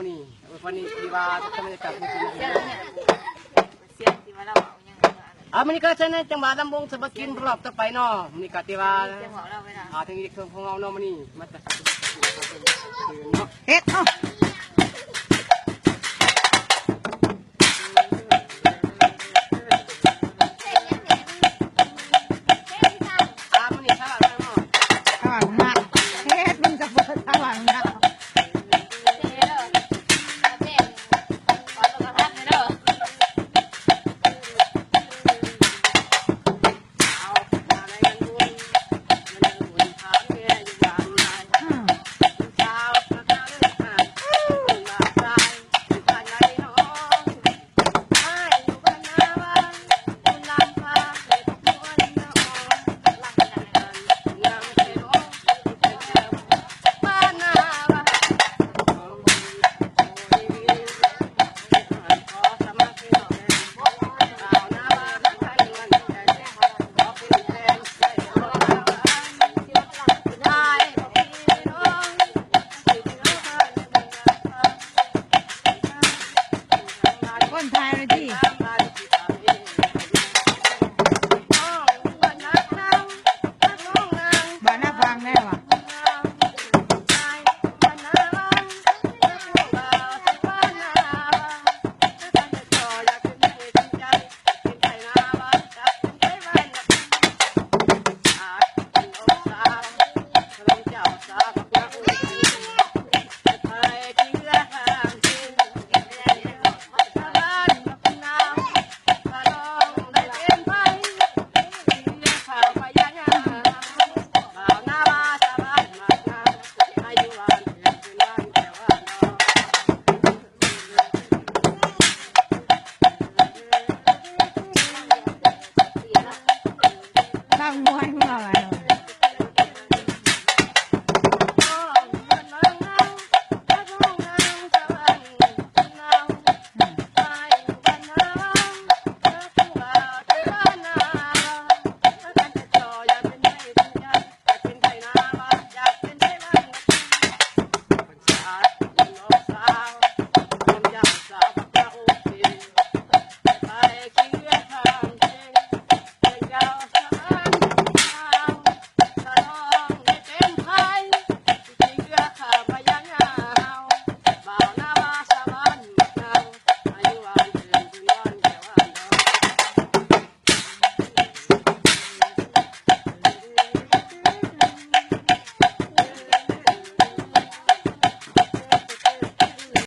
ມື້ນີ້ ເອີ ວັນນີ້ທີ່ວ່າທຳບັນຍາກາດມື້ນີ້ ເສຍງທີ່ວ່າລາວເວົ້າຫຍັງ ອ່າ ມື້ນີ້ກໍໃຊ້ໃນຈັງຫວະລຳວົງສະບັກກິນລອບຕໍ່ໄປເນາະ. ມື້ນີ້ກໍທີ່ວ່າ ອ່າ ທາງເອກຊົນຂອງເຮົາເນາະ ມື້ນີ້ມາຈາກ ເຮັດເນາະ.